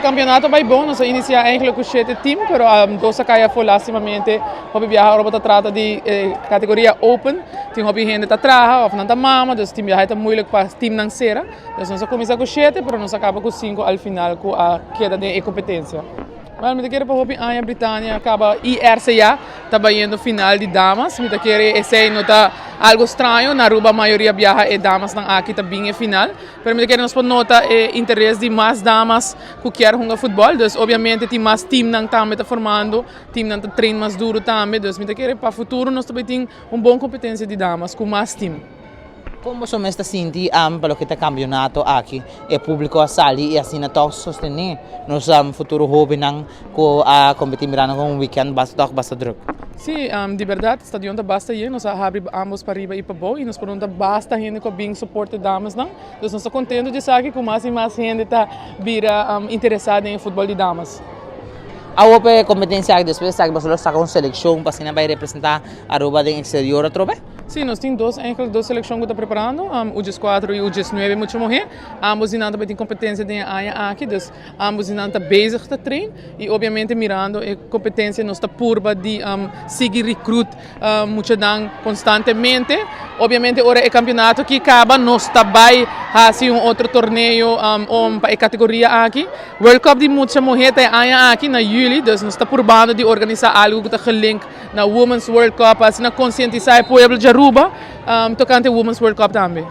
Campeonato bay bon, nos a inicia eigenlijk cu shete team, pero dos a cay afo lastimamente. Hopi biaha ora bo ta trata di categoria open, tin hopi hende ta traha of nan ta mama, dus tin biaha e ta moeilijk pa teamnan cera. Dus nos a cuminsa cu shete, pero nos a caba cu cinco al final cu a keda den e competencia. Well, mi ta kere pa hopi aña Britania caba y RCA ta bayendo final di damas. Mi ta kere esey no ta algo straño, na Aruba mayoria biaha e damasnan aki ta bin e final. Pero mi ta kere nos por nota e interes di mas damas cu kier hunga futbol. Dus obviamente tin mas teamnan tambe ta formando, teamnan ta train mas duro tambe. Dus mi ta kere pa futuro nos ta bay tin un bon competencia di damas cu mas team. Con boso mes ta sinti pa loke ta campeonato aki? E publico a sali y asina toch sostene nos futuro hobennan cu a competi mirando con un weekend basta toch basta druk. Si, di berdad stadion ta basta yen, nos a habri ambos pariba y pabou y nos por nota basta hende cu a bin soporte damesnan. Dus nos ta contento di esaki cu mas y mas hende ta bira interesa den e futbol di damas. Awo pa e competencia aki despues esaki boso lo saca un seleccion pa asina bay representa Aruba den exterior atrobe? Si, nos tin dos eigenlijk dos seleccion cu ta preparando, U diescuatro y U diesnuebe mucha muher. Ambos di nan ta bay tin competencia den e aña aki, dus ambos di nan ta bezig ta train y obviamente mirando e competencia nos ta purba di sigui recruit muchanan constantemente. Obviamente ora e campeonato aki caba nos ta bay haci un otro torneo om pa e categoria aki. World Cup di mucha muher ta e aña aki na juli, dus nos ta purbando di organisa algo cu ta gelink na Women's World Cup pa asina konsientisá e pueblo di Aruba tokante Women's World Cup tambe.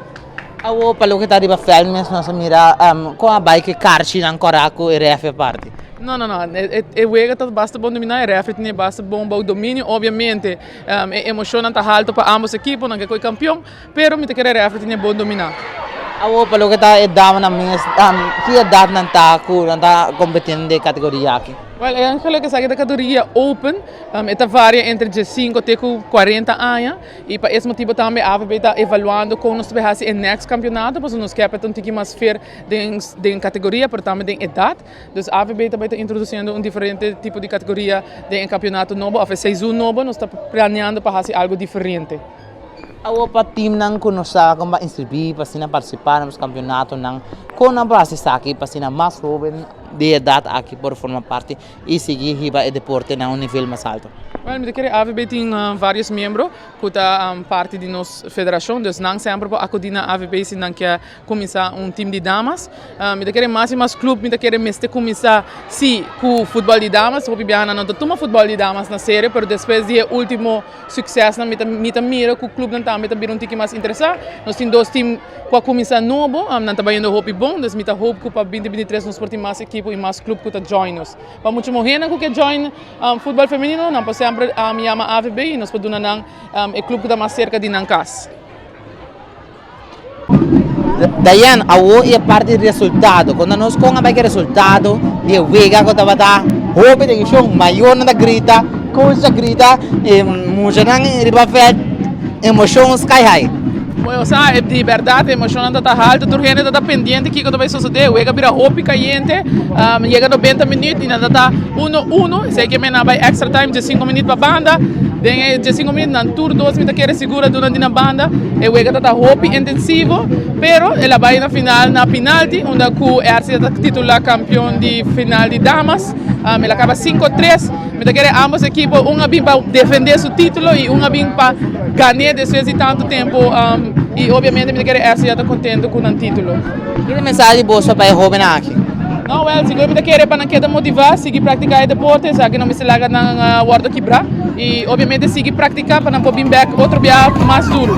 Awo pa loke ta riba veld mes nos a mira kon a bai ku e karchinan kòrá ku e rèfri aparte. No no no e wega ta basta bon dominá e rèfri tene basta bon bou dominio obviamente e emoshonnan ta halto pa ambos ekipo nan ke koe kampion pero mi ta kere e rèfri tene bon dominá. Awo pa loke ta e damanan mes ki edat nan ta ku nan ta kompetiendo den e kategoria aki? Wèl eigenlijk esaki ta kategoria open. E ta varia entre diesinco te cu 40 aña y pa es motibo tambe AVB ta evaluando con nos ta bay haci e next campeonato pasobra nos kier pa ta un tiki mas fair den den categoria pero tambe den edad. Dus AVB ta bay ta introduciendo un diferente tipo di categoria den e campeonato nobo of e seizoen nobo nos ta planeando pa haci algo diferente. Awor pa teamnan cu no sa con pa inscribi pa asina participa na nos campeonatonan con nan por haci esaki pa asina mas hoben di edad aki por forma parti y sigui hiba e deporte na un nivel mas alto. Bueno, mi ta kere AVB tin varios miembro cu ta parti di nos federacion, dus nan semper por acudi na AVB si nan kier cuminsa un team di damas. Mi ta kere mas y mas club mi ta kere mester cuminsa si cu futbol di damas, hopi biaha nan no ta tuma futbol di damas na serio, pero despues di e ultimo succesnan mi ta mi ta mira cu clubnan tambe ta bira un tiki mas interesa. Nos tin dos team cu a cuminsa nobo, nan ta bayendo hopi bon, dus mi ta hoop cu pa binti binti tres nos por tin mas ekipo y mas club cu ta join nos. Pa mucha muhernan cu ke join futbol femenino nan por semper yama AVB y nos por duna nan e club cu ta mas cerca di nan cas. Dayan, awo e parti di resultado. Konta nos kon a bai ku e resultado di e wega ku tabata hopi tenshon. Mayornan ta grita, coach ta grita i muchanan riba vèlt emoshon sky high. Bueno, sa, di berdad emocionnan ta ta halto, tur hende ta ta pendiente kiko ta bay sosode, wega a bira hopi cayente, yega 90 minuut y nan ta ta uno uno, esey ke men a bay extra time diescinco minuut pa banda, den e diescinco minuut nan tur dos mi ta kere sigura duna di nan banda, e wega ta ta hopi intensivo, pero el a bay na final na pinalti unda cu RC ta titula campeon di final di damas, el a caba cinco tres. Mi ta kere ambos ekipo un a bin pa defende su titulo y un a bin pa gane despues di tanto tempo y obviamente mi ta kere RCA ya ta contento cu nan titulo. Ki ta mensahe di boso pa e hobennan aki? No, wel, sigur mi ta kere pa nan keda motiva, sigui practica e deporte, esaki no mester laga nan wordo kibra y obviamente sigui practica pa nan por bin bek otro bia mas duro.